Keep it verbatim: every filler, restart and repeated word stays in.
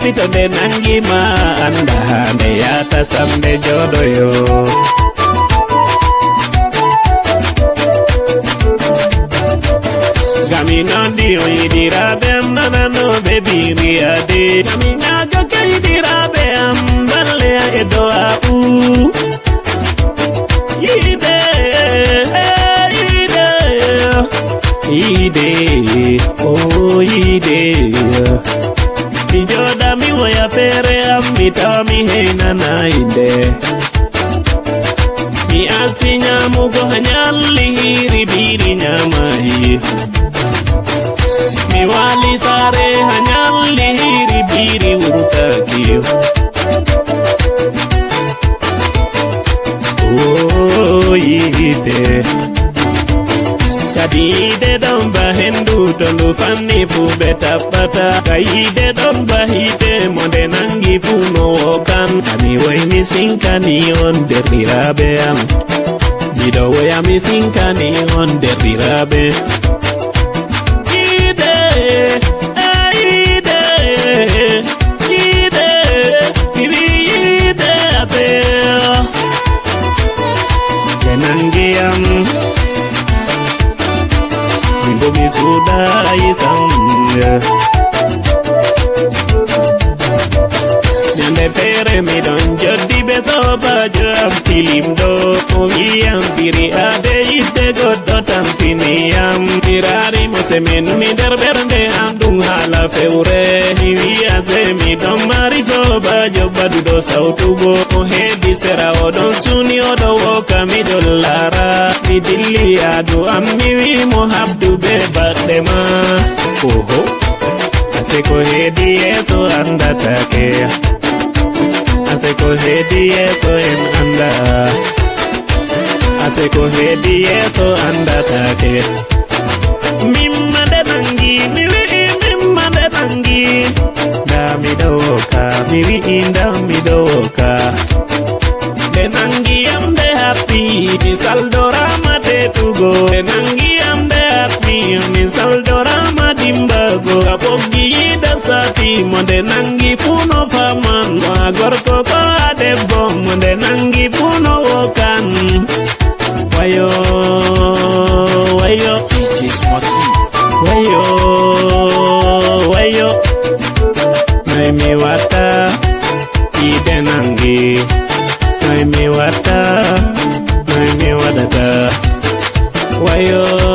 Mi to nde nangi ma annda haa nde yaata sam nde jooɗoyo. Gami noon ɗi o yiɗiraaɓe am nananooɓe biriyaade. Gami ñaago kaydiraaɓe am balleya e do'a u. Yiide, yiide, yiide, o yiide. Mi jooɗa mi woya feere am mi tawa mi heynanaay nde. Mi acci ñaamugo ha ñalli hiiri biiri ñaamaayi. Mi waali saare ha ñalli hiiri biiri wurtaaki. O yiide. Kadi yiide ɗon ba henndu to ndu fanni fuu ɓe tappata. Ka yiide ɗon ba hiite mo nde nangi fuu no wookan. Ami woy mi sinkani on derɗiraaɓe am. Miɗo woya mi sinkani on derɗiraaɓe. Yiide, eh, yiide, yiide, mi wi'i yiide ate. Ɓe nangi am, min bo mi suuɗaay sam. Ñande feere miɗon joddi be soobaajo am tilimɗo. O wi'i am biriyaade yiɗde goɗɗo tampini am. Mi raari mo se mi numi nder ɓernde am ɗum haala fewre. Mi wi'a se miɗon mari soobaajo baɗuɗo sawtu bo. O heedi sera oɗon suuni oɗo wooka miɗon laara. Mi dilli yaadu am mi wi'i mo habdu be baɗɗe ma. Oho. Ase ko heedi yeeso anndataake. Ase ko heedi yeeso en annda. Ase ko heedi yeeso anndataake. Mimma nde nangi, mi wi'i mimma nde nangi. Nda miɗo wooka, mi wi'i nda miɗo wooka. Nde nangi am nde happi, mi saldoraama teetugo. Nde nangi am nde happi, mi saldoraama dimbago. Ka ɓoggi yiida sati mo nde nangi fuu no faman. Ko a gorko ko a debbo mo nde nangi fuu no wooka.